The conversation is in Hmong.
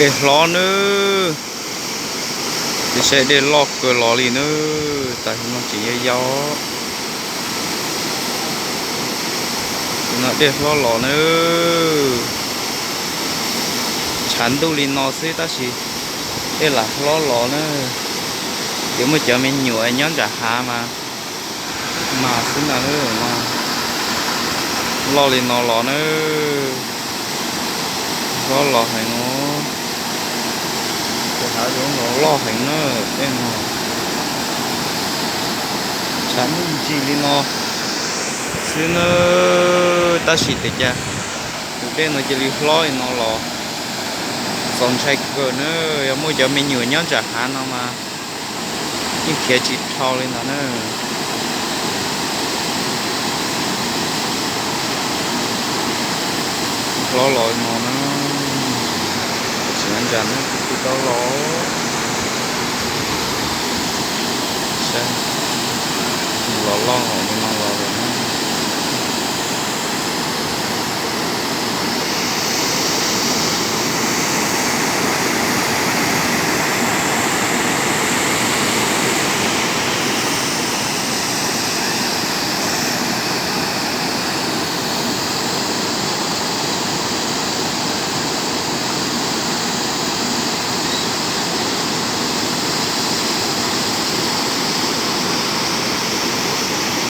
Dej hlob nawb, saib dej loj kawg los li nawb, tam sim no tseem yau yau. No dej hlob los nawb, tshav ntuj li no xwb tab sis dej lam hlob los na. Ces muaj cov me nyuam nyob nram hav mas, mas xwb ntag na. Loj li no los na, hlob los heev os. Tus hav zoov los loj heev na, dej no tshav ntuj ntsim li no xwb na, tab sis tias cas tus dej no cia li hlob li no los txaus ntshai kawg na. Yog muaj cov me nyuam nyob nram hav no mas yeej khiav tsis dhau li ntawd na. Hlob los no na, tsis nyob ntsa na, kuv twb tau los, saib, los loj npaum li no los